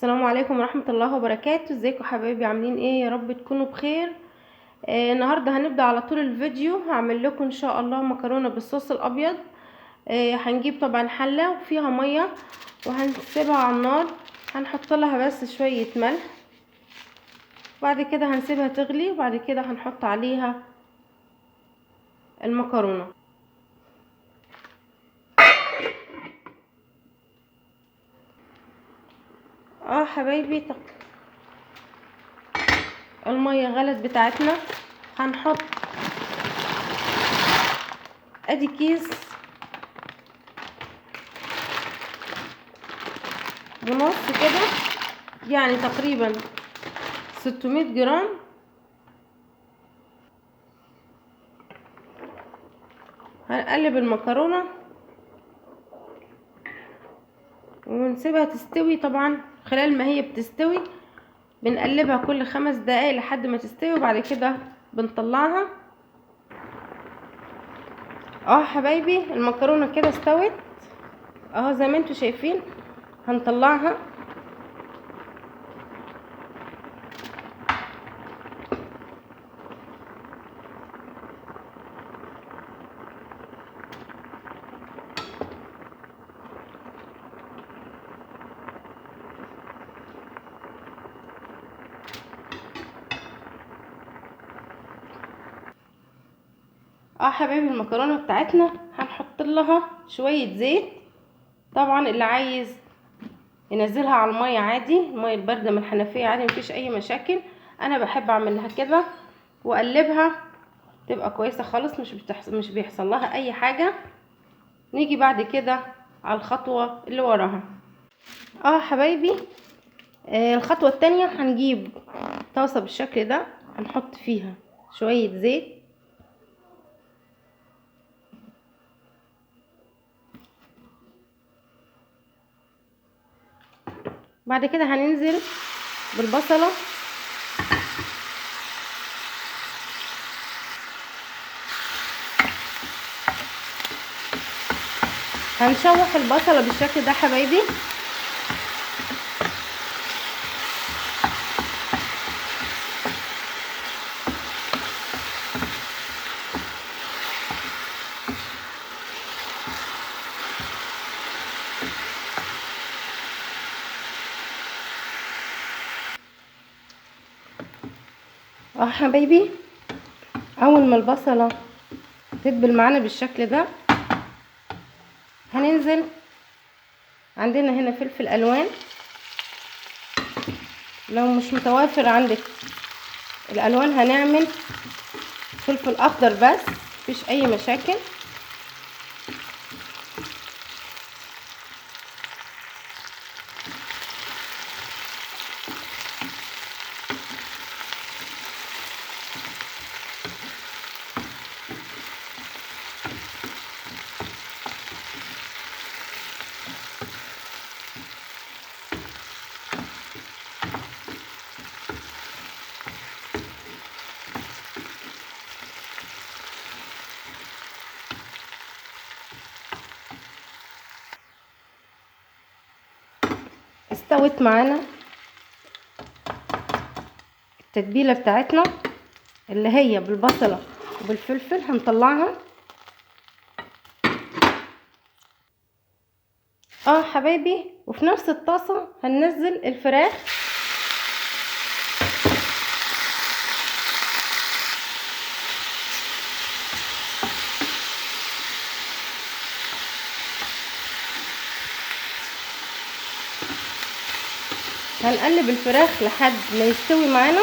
السلام عليكم ورحمة الله وبركاته. ازيكم حبايبي، عاملين ايه؟ يا رب تكونوا بخير. النهارده هنبدأ على طول الفيديو. هعمل لكم ان شاء الله مكرونة بالصوص الابيض. هنجيب طبعا حلة وفيها مية وهنسيبها على النار، هنحط لها بس شوية ملح، بعد كده هنسيبها تغلي، وبعد كده هنحط عليها المكرونة. حبايبي المية غلت بتاعتنا، هنحط ادي كيس ونص كده، يعني تقريبا 600 جرام. هنقلب المكرونة ونسيبها تستوي. طبعا خلال ما هي بتستوي بنقلبها كل 5 دقايق لحد ما تستوي، وبعد كده بنطلعها. حبايبي المكرونة كده استوت اهو زي ما انتوا شايفين، هنطلعها. حبايبي المكرونه بتاعتنا هنحط لها شوية زيت. طبعا اللي عايز ينزلها على المية عادي، المية البارده من الحنفية عادي، مفيش اي مشاكل. انا بحب اعملها كده واقلبها تبقى كويسة خالص، مش بيحصل لها اي حاجة. نيجي بعد كده على الخطوة اللي وراها. حبايبي الخطوة الثانية هنجيب طاسه بالشكل ده، هنحط فيها شوية زيت. بعد كده هننزل بالبصلة، هنشوح البصلة بالشكل ده حبايبي. حبايبي اول ما البصلة تدبل معانا بالشكل ده هننزل، عندنا هنا فلفل الوان، لو مش متوافر عندك الالوان هنعمل فلفل اخضر بس، مفيش اي مشاكل. استوت معانا التتبيله بتاعتنا اللي هي بالبصله وبالفلفل، هنطلعها. حبايبي وفي نفس الطاسه هننزل الفراخ. هنقلب الفراخ لحد ما يستوي معانا.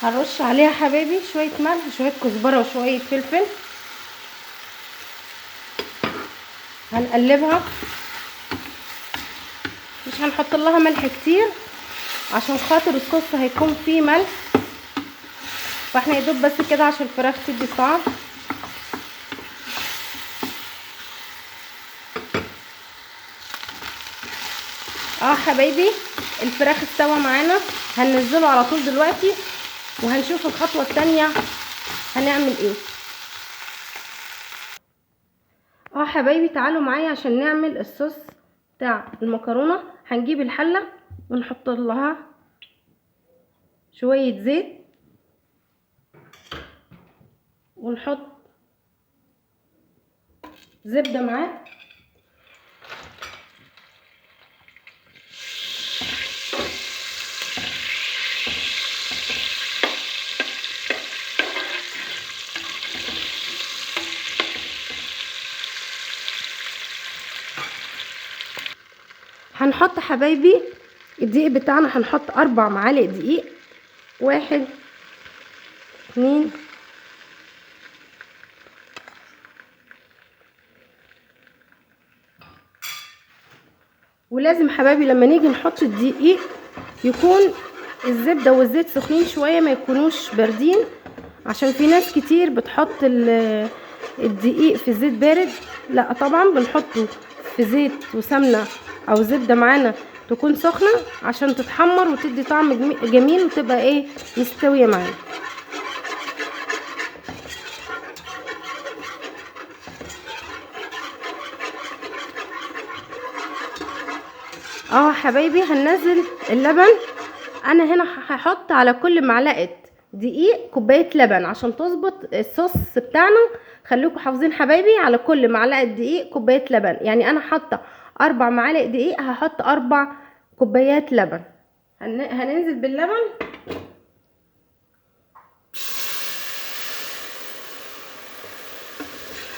هنرش عليها حبايبي شوية ملح، شوية كزبرة، وشوية فلفل. هنقلبها، مش هنحط لها ملح كتير عشان خاطر الصوص هيكون فيه ملح، فاحنا يدوب بس كده عشان الفراخ تدي طعم. حبايبي الفراخ استوى معانا، هننزله على طول دلوقتي وهنشوف الخطوة التانية هنعمل ايه. حبايبي تعالوا معايا عشان نعمل الصوص بتاع المكرونة. هنجيب الحلة ونحط لها شوية زيت، ونحط زبدة معاه، هنحط حبايبي الدقيق بتاعنا. هنحط 4 معالق دقيق، 1 2 ولازم حبايبي لما نيجي نحط الدقيق يكون الزبدة والزيت سخنين شوية، ما يكونوش باردين، عشان في ناس كتير بتحط الدقيق في زيت بارد. لا طبعا بنحطه في زيت وسمنة او زبدة معانا تكون سخنة عشان تتحمر وتدي طعم جميل وتبقى ايه مستوية معانا. حبايبي هننزل اللبن. انا هنا هحط على كل معلقة دقيق كوباية لبن عشان تظبط الصوص بتاعنا. خليكم حافظين حبايبي، على كل معلقة دقيق كوباية لبن. يعني انا حاطة 4 معالق دقيق، هحط 4 كوبايات لبن. هننزل باللبن.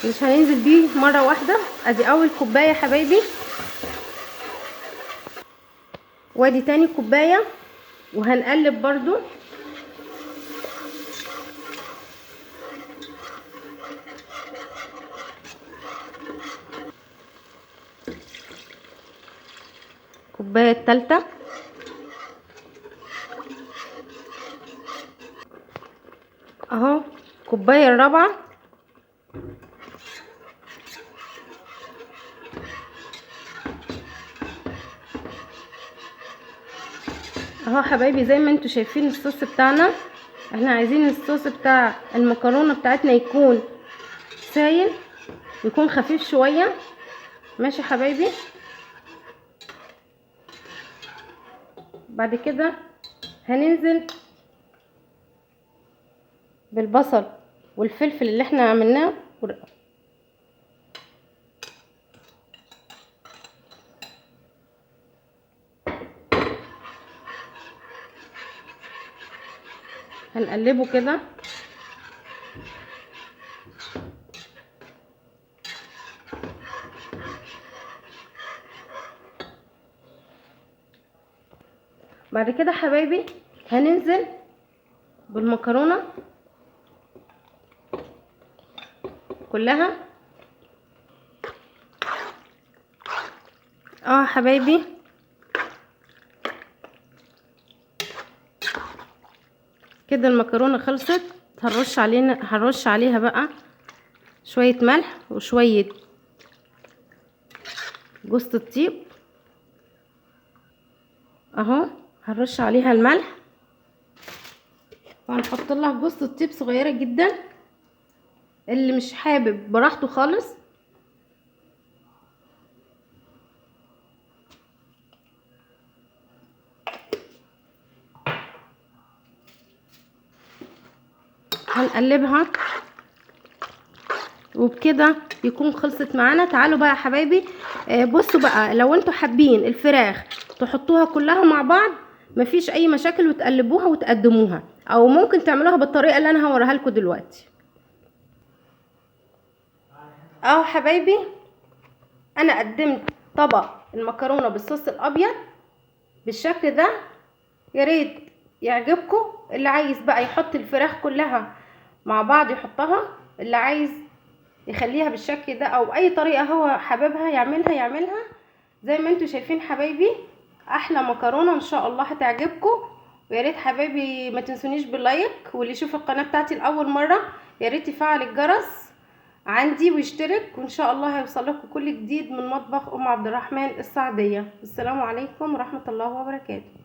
مش هننزل بيه مرة واحدة. ادي اول كوباية حبايبي، وادي تاني كوباية، وهنقلب برضو. الكوباية التالتة، اهو الكوباية الرابعة، اهو حبايبي زي ما انتوا شايفين الصوص بتاعنا. احنا عايزين الصوص بتاع المكرونة بتاعتنا يكون سايل، يكون خفيف شوية. ماشي حبايبي. بعد كده هننزل بالبصل والفلفل اللي احنا عملناه. هنقلبه كده. بعد كده حبايبي هننزل بالمكرونة كلها. حبايبي كده المكرونة خلصت. هنرش عليها بقى شوية ملح وشوية جوزة الطيب. اهو هنرش عليها الملح، وهنحط لها جوزة الطيب صغيرة جدا، اللي مش حابب براحته خالص. هنقلبها وبكده يكون خلصت معانا. تعالوا بقى يا حبايبي، بصوا بقى، لو انتوا حابين الفراخ تحطوها كلها مع بعض مفيش اي مشاكل، وتقلبوها وتقدموها، او ممكن تعملوها بالطريقة اللي انا هوريها لكم دلوقتي. اهو حبايبي انا قدمت طبق المكرونه بالصوص الابيض بالشكل ده. يا ريت يعجبكم. اللي عايز بقى يحط الفراخ كلها مع بعض يحطها، اللي عايز يخليها بالشكل ده او اي طريقه هو حاببها يعملها. زي ما انتوا شايفين حبايبي احلى مكرونه ان شاء الله هتعجبكم. ويا ريت حبايبي ما تنسونيش بال like، واللي يشوف القناة بتاعتي لاول مرة يا ريت يفعل الجرس عندي ويشترك، وان شاء الله هيوصل لكم كل جديد من مطبخ ام عبد الرحمن السعدية. السلام عليكم ورحمة الله وبركاته.